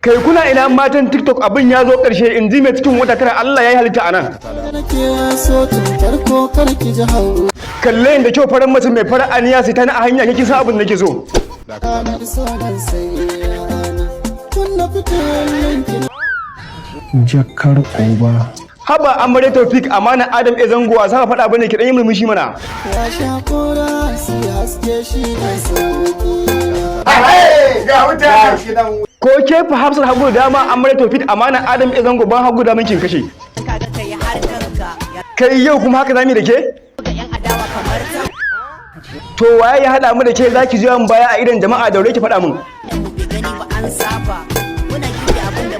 Kai, kuna ina matan TikTok? Abin ya zo ƙarshe, in ji mai cikin wata 9. Allah ya yi halitta a nan. Nake so tun farko, kar ki ji hau. Kalle da kyau, farar mace mai farar aniya, sai ta na a hanya, kike san abin da nake so. Na so dan sai ana kunna fitilun ki. Jakar uba. Haba Amare Taufik, amana Adam A Zango, wasa ba faɗa bane, ki dan yi murmushi mana. Ya sha kora sai haske shi ne sauki. Ko ke fa Hafsat hagu da dama, Amare Taufik, amana Adam A Zango, ban hagu da kin kashe. Kaga kai harkanka ya Kai, yau kuma haka zamu da ke? Ga yan adawa kamar ta. To waye ya haɗa mu da ke zaki juya mu baya a idan jama'a? Daure ki faɗa min. Mu bai gani ba, an saba muna girbe abin da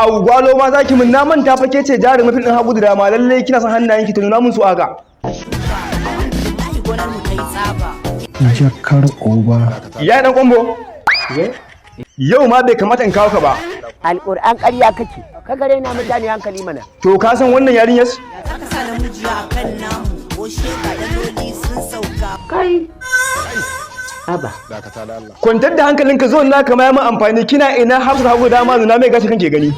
Au, gwalo ma zaki mun, na manta fa ke ce jarumin fim din hagu da dama. Lalle kina son hannayen ki, nuna mun su haka. Shuka wallahi, gonar mu ta yi tsaba. Jakar uba. Ya dan kwambo, yau ma bai kamata in kawo ka ba. Alƙur'an ƙarya kake, ka gare na mutane hankali mana. To ka san wannan yarinyar? Ya zaka sa namujiya a kan namu ko sheka daloli sun sauka. Kai, haba. Kwantar da hankalinka, zo na kama ya min amfani. Kina ina Hafsat hagu dama? Nuna mai gashi kanke gani.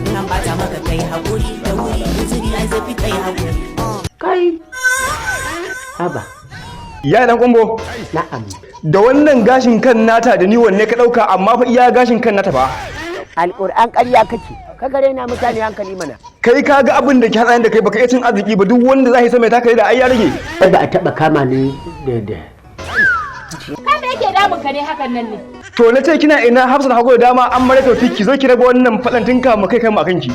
In an bata maka, kai haƙuri da wuri, uzuri ai zafi, kai haƙuri. Kai, haba. Ya dan kwambo. Na'am. Da wannan gashin kan nata da ni, wanne ka dauka? Amma fa iya gashin kan nata fa. Alƙur'an ƙarya kake, ka gare na mutane hankali mana. Kai, ka ga abin da ke hatsarin da kai, baka iya cin arziki ba. Duk wanda zai sa mai taka da ai ya rage. Ba a taɓa kama ni da Kai, me yake damun ka ne hakan nan ne? To na ce kina ina Hafsat hagu da dama, an mara Taufik, ki zo ki raba wannan fadan tinka mu kai kai mu akan ki.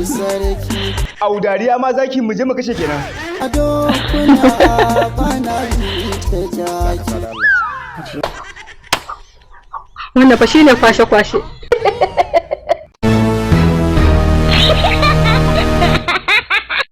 Sarki. Au, dariya ma zaki, mu je mu kashe kenan. Ado kuna bana ta jaki. Wannan fa shine kwashe kwashe.